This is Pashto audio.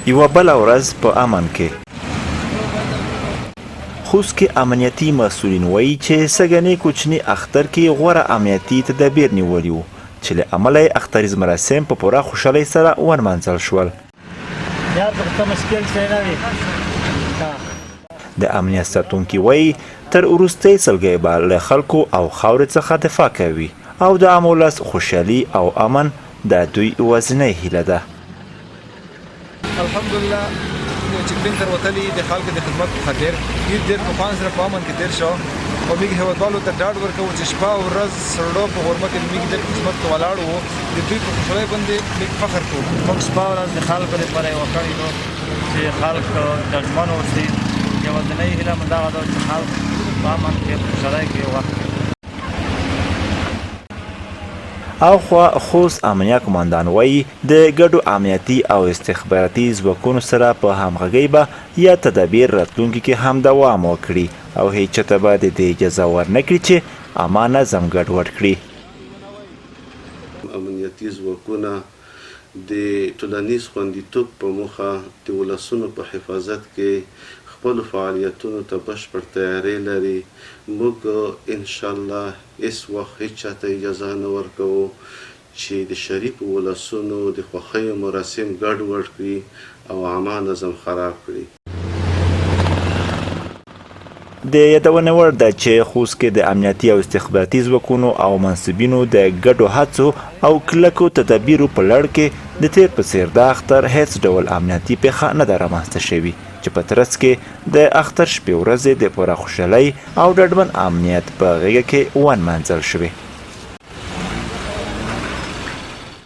یوه بله ورځ په امن کې. خوست کې امنیتي مسؤلین وایي چې سږني کوچني اختر کې غوره امنیتي تدابیر نیولي وو چې له امله یې اختریز مراسم په پوره خوشحالۍ سره ونمانځل شول. د امنیت ساتونکي وایي تر وروستۍ سلګۍ به له خلکو او خاورې څخه دفاع کوي او د عام ولس خوشحالي او امن د دوی یوازینۍ هیله ده. الحمدلله چې پین تر وتلی د خلکو د خدمت په خاطر عید ډیر په خوند سره په امن کې تیر شو او موږ هیوادوالو ته ډاډ ورکوو چې شپه او ورځ سړو په غرمه کې موږ د خدمت کې ولاړ وو، د دوی په خوشحالۍ باندې موږ فخر کوو. موږ شپه ورځ د خلکو لپاره یوه کړې دو چې خلک ډاډمن اوسي. یوازینۍ هیله مو دغه ده چې خلک په امن کې په خوشحالۍ کې وخت تېر کړي. اخوا خوست امنیه قوماندان وايي، د ګډو امنیتي او استخباراتي ځواکونو سره په همغږۍ به یاد تدابیر راتلونکي کې هم دوام وکړي او هیچا ته به د دې اجازه ورنه کړي چې عامه نظم ګډوډ کړي. امنیتي ځواکونه د ټولنیز خوندیتوب په موخه د ولسونو په حفاظت کې خپلو فعالیتونو ته بشپړ تیاری لري، موږ ان شاءالله هیڅ وخت هیچا ته اجازه نه ورکوو چې د شریفو ولسونو د خوښیو مراسم ګډ وډ کړي او عامه نظم خراب کړي. د یادونې وړ ده چې خوست کې د امنیتي او استخباراتي ځواکونو او منسوبینو د ګډو هڅو او کلکو تدابیرو په لړ کې د تېر په څېر دا اختر هېڅ ډول امنیتي پېښه نه ده رامنځته شوې چې په ترڅ کې د اختر شپې ورځې د پوره خوشحالۍ او ډاډمن امنیت په غېږه کې ونمانځل شوې.